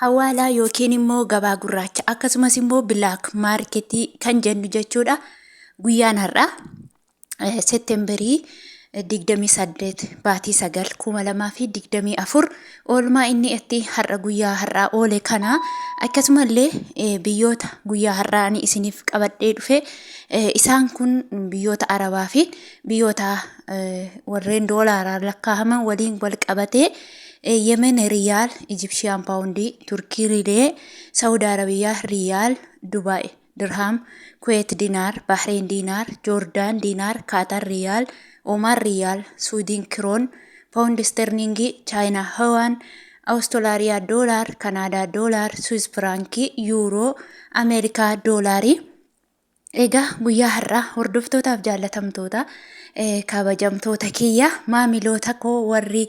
Hawaalaa yookiin immoo gabaa gurraacha akkasumas immoo black market kan jennu jechuudha. Guyyaan har'aa Seepteembarii 28 baatii 9 2024 oolmaa inni itti har'a guyyaa har'aa oole kana, akkasumallee biyyoota guyyaa har'aa ani isiniif qabadhee dhufe isaan kun biyyoota Arabaa fi biyyoota warreen doolaaraan lakkaa'aman waliin wal qabatee Yemen riyaal, Ijipshiyaan paawundii, Turkii riilee, Saawud Arabiyaa riyaal, Dubaay dirham, Kuweet diinaar, Bahreen diinaar, Joordaan diinaar, Kaatar riyaal, Omaan riyaal, Suudiin kiroon, paawundi sterlingii, Chaayinaa hawaan, Awustiraaliyaa doolaar, Kanaadaa doolaar, Swiss firaankii, Yuuroo, Ameerikaa doolaarii. Egaa guyyaa har'aa hordoftootaaf jaallatamtoota, kabajamtoota kiyya, maamiloota koo warri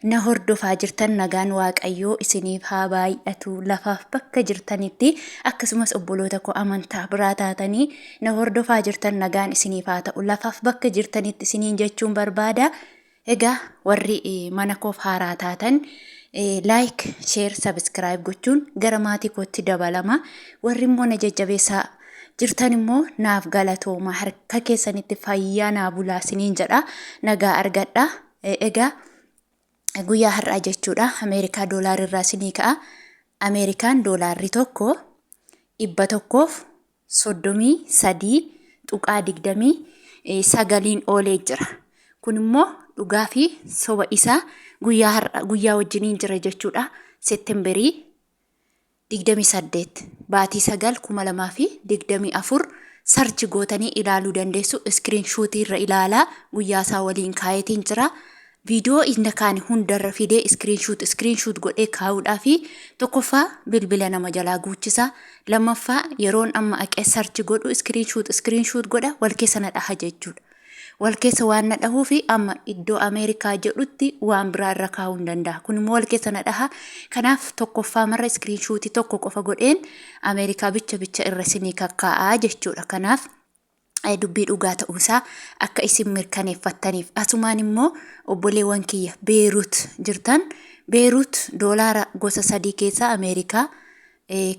na hordofaa jirtan, nagaan Waaqayyoo isiniif haa baay'atu lafaaf bakka jirtanitti. Akkasumas obboloota koo amantaa biraa taatanii na hordofaa jirtan, nagaan isiniif haa ta'u lafaaf bakka jirtanitti isiniin jechuun barbaada. Egaa warri mana koof haaraa taatan like, share, subscribe gochuun gara maatii kootti dabalama. Warri immoo na jajjabeessaa jirtan immoo naaf galatooma. Harka keessanitti fayyaa naa bulaa isiniin jedha. Nagaa argadha. Egaa guyyaa har'aa jechuudha. Ameerikaa doolaarri irraa isinii ka'a. Ameerikaan doolaarri tokko 133.29n oolee jira. Kun immoo dhugaa fi soba isaa guyyaa har'a guyyaa wajjiniin jira jechuudha. Seeptembarii 28 baatii 9 2024 search gootanii ilaaluu dandeessu. Screenshot irra ilaalaa, guyyaa isaa waliin kaayetiin jira. Viidiyoo inni kaan hundarra fidee screenshot screenshot godhee kaa'uudhaa fi tokkoffaa bilbila nama jalaa guuchisa. Lammaffaa, yeroon amma aqee search godhu screenshot screenshot godha, wal keessa na dhaha jechuudha. Wal keessa waan na dhahuu fi amma iddoo Ameerikaa jedhutti waan biraa irra kaa'uu hin danda'a. Kun immoo wal keessa na dhaha. Kanaaf tokkoffaa marra screenshot tokko qofa godheen Ameerikaa bicha bicha irra isinii kakkaa'aa jechuudha. Kanaaf dubbii dhugaa ta'uusaa akka isin mirkaneeffattaniif. Asumaan immoo obboleewwan kiyya Beerut jirtan, Beerut doolaara gosa sadii keessaa Ameerikaa,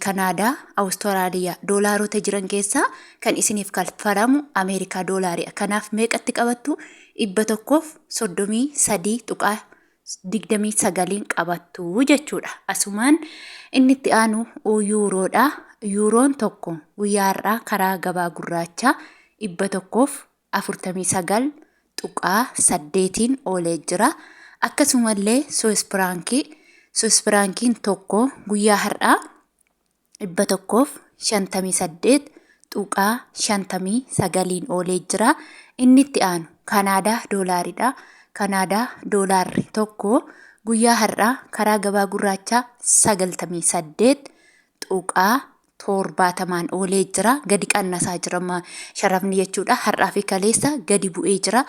Kanaadaa, Awustiraaliyaa doolaarota jiran keessaa kan isiniif kaffalamu Ameerikaa doolaariidha. Kanaaf meeqatti qabattu? 133.29n qabattu jechuudha. Asumaan inni itti aanu yuuroodha. Yuuroon tokko guyyaa har'aa karaa gabaa gurraachaa 149.8n oolee jira. Akkasumallee Swiss firaankii, Swiss firaankiin tokko guyyaa har'aa 158.59n oolee jira. Inni itti aanu Kanaadaa doolaaridha. Kanaadaa doolaarri tokko guyyaa har'aa karaa gabaa gurraachaa 98.70n oolee jira. Gadi qannasaa jira sharafni jechuudha. Har'aa fi kaleessa gadi bu'ee jira.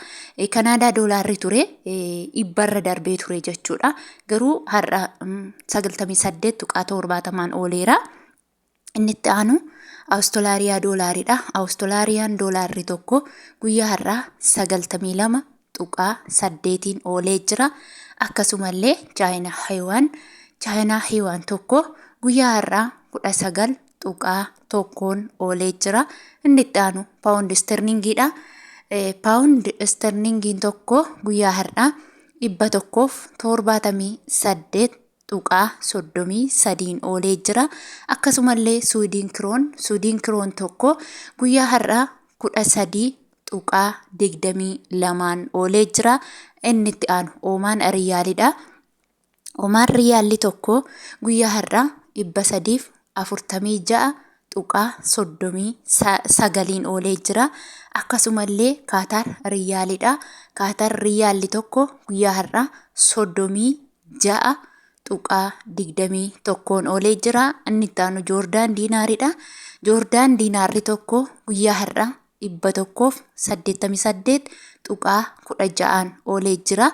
Kanaadaa doolaarri ture 100rra darbee ture jechuudha. Garuu har'a 98.70n ooleera. Inni itti aanu Awustiraaliyaa doolaaridha. Awustiraaliyaan doolaarri tokko guyyaa har'aa 92.8n oolee jira. Akkasumallee Chaayinaa Hayiwaan, Chaayinaa Hayiwaan tokko guyyaa har'aa 19.1n oolee jira. Inni itti aanu paawundi isterlingiidha. Paawundi isterlingiin tokko guyyaa har'aa 178.33n oolee jira. Akkasumallee Suudiin kiroon, Suudiin kiroon tokko guyyaa har'aa 13.22n oolee jira. Inni itti aanu Oomaan riyaalidha. Omaan riyaalli tokko guyyaa har'aa 346.39n oolee jira. Akkasumallee Kaataar riyaalidha. Kaataar riyaalli tokko guyyaa har'aa 36.21n oolee jira. Inni itti aanu Joordaan diinaaridha. Joordaan diinaarri tokko guyyaa har'aa 188.16n oolee jira.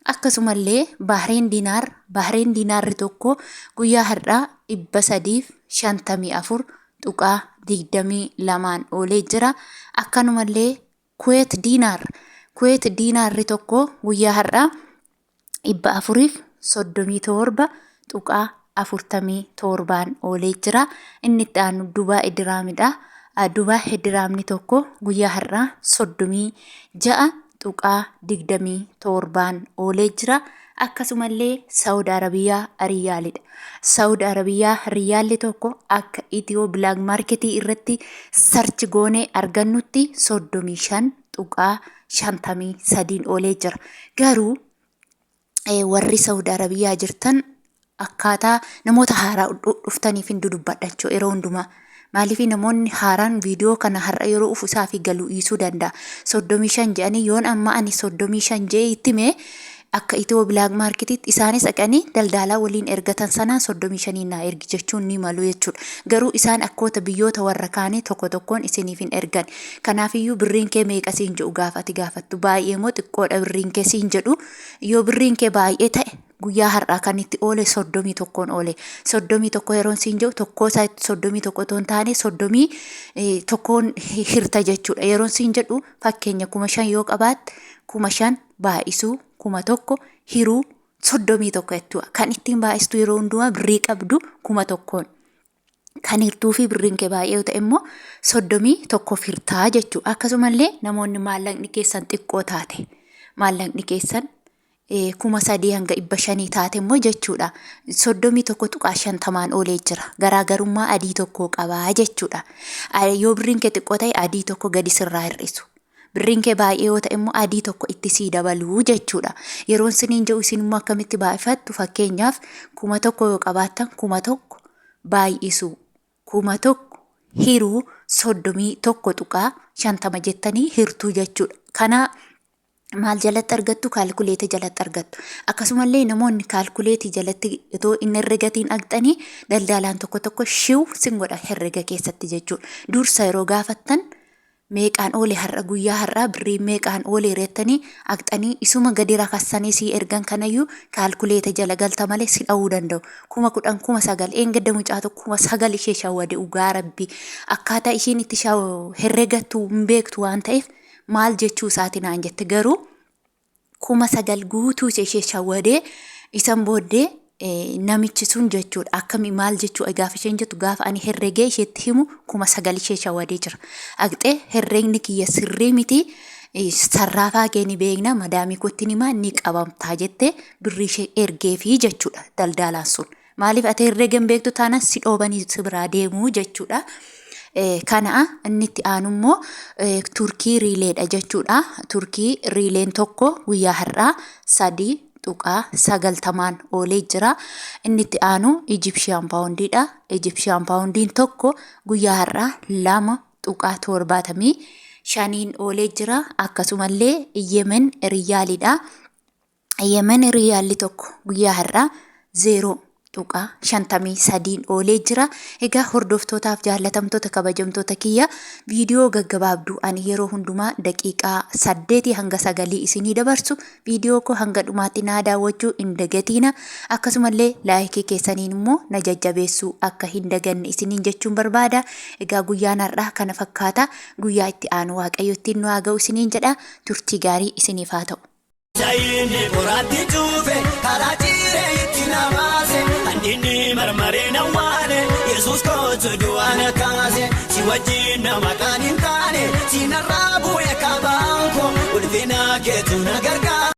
Akkasumallee Bahreen diinaar, Bahreen diinaarri tokko guyyaa har'aa 354.22n oolee jira. Akkanumallee Kuweet diinaar, Kuweet diinaarri tokko guyyaa har'aa 437. 47n oolee jira. Inni itti aanu Dubaay Diraamidha. Dubaay Diraamni tokko guyyaa har'aa 36.27n oolee jira. Akkasumallee Saawud Arabiyaa Riyaalidha. Saawud Arabiyaa Riyaalli tokko akka Itiyoo Black Marketii irratti search goonee argannutti 35.53n oolee jira. Garuu warri Saawud Arabiyaa jirtan akkaataa namoota haaraa dhuftaniif hin dudubbadha jechuudha yeroo hundumaa. Maaliif namoonni haaraan viidiyoo kana har'a yeroo dhufu isaa fi galuu dhiisuu danda'a. 35 jedhanii yoon amma ani 35 jedhee itti hime, akka Itiyoo Black Marketiitti isaanis dhaqanii daldaalaa waliin ergatan sanaan 35 naa ergi jechuun ni malu jechuudha. Garuu isaan akkoota biyyoota warra kaanii tokko tokkoon isiniif hin ergan. Kanaafiyyuu birriin kee meeqa siin jedhu gaafa ati gaafattu, baay'ee moo xiqqoodha birriin kee siin jedhu. Yoo birriin kee baay'ee ta'e, guyyaa har'aa kan itti oole 31n oole. 31 yeroon siin jedhu, tokkoo isaa 31 otoo hin taane 31n hirta jechuudha. Yeroon siin jedhu, fakkeenya 5,000 yoo qabaatte, 5,000 baay'isuu 1,000 hiruu 31 jechuudha. Kan ittiin baay'istu yeroo hundumaa birrii qabdu 1,000n. Kan hirtuu fi birriin kee baay'ee yoo ta'e immoo 31f hirtaa jechuudha. Akkasumallee namoonni maallaqni keessan xiqqoo taate, maallaqni keessan 3,000 hanga 500 taate immoo jechuudha. 31.50n oolee jira. Garaagarummaa adii tokko qabaa jechuudha. Yoo birriin kee xiqqoo ta'e, adii tokko gadi sirraa hir'isu. Birriin kee baay'ee yoo ta'e immoo adii tokko itti sii dabaluu jechuudha. Yeroon siniin jedhu, isin immoo akkamitti baay'ifattu? Fakkeenyaaf 1,000 yoo qabaattan, 1,000 baay'isuu 1,000 hiruu 31.50 jettanii hirtuu jechuudha. Kana maal jalatti argattu? Kaalkuleeta jalatti argattu. Akkasumallee namoonni kaalkuleetii jalatti otoo inni herregatiin dhaqxanii, daldaalaan tokko tokko shiw sin godha herrega keessatti jechuudha. Dursa yeroo gaafattan, meeqaan oole har'a, guyyaa har'aa birrii meeqaan oole reettanii haqxanii, isuma gadi rakassanii sii ergan kanayyuu kaalkuleeta jala galta malee si dha'uu danda'u. 10,000, 9,000, eengadda mucaa tokko 9,000 ishee shawwade. Dhugaa rabbi, akkaataa ishiin itti herregattu hin beektu waan ta'eef, maal jechuu isaati naan jette. Garuu 9,000 guutuu ishee shawwadee, isan booddee namichi sun jechuudha, akkami maal jechuu gaafa isheen jettu, gaafa ani herregee isheetti himu 9,000 ishee shawwadee jira. Haqxee herregni kiyya sirrii miti, sarraafaa kee ni beekna, madaamii kootti himaa, ni qabamtaa jettee birrii ishee ergeefii jechuudha daldaalaan sun. Maaliif ati herrega hin beektu taanaan si dhoobanii si biraa deemuu jechuudha. Kana inni itti aanu immoo Turkii riileedha jechuudha. Turkii riileen tokko guyyaa har'aa 3.90n oolee jira. Inni itti aanu Ijipshiyaan paawundiidha. Ijipshiyaan paawundiin tokko guyyaa har'aa 2.75n oolee jira. Akkasumallee Yemen riyaaliidha. Yemen riyaalli tokko guyyaa har'aa 0.53n oolee jira. Egaa hordoftootaaf jaallatamtoota, kabajamtoota kiyya, viidiyoo gaggabaabduu ani yeroo hundumaa daqiiqaa 8 hanga 9 isinii dabarsu, viidiyoo koo hanga dhumaatti naa daawwachuu hin dagatiina. Akkasumallee laayikii keessaniin immoo na jajjabeessuu akka hin daganne isiniin jechuun barbaada. Egaa guyyaan har'aa kana fakkaata. Guyyaa itti aanu Waaqayyo ittiin nu haa ga'u isiniin jedha. Turtii gaarii isiniif haa ta'u. Sayinni qoraatti cuufe, karaa ciiree itti na baase, handinni marmaree na waane, Yesuus kootu du'aa na kaase, si wajjin nama kan hin taane, si narraa bu'e kabaan koo, ulfina keetu na gargaara.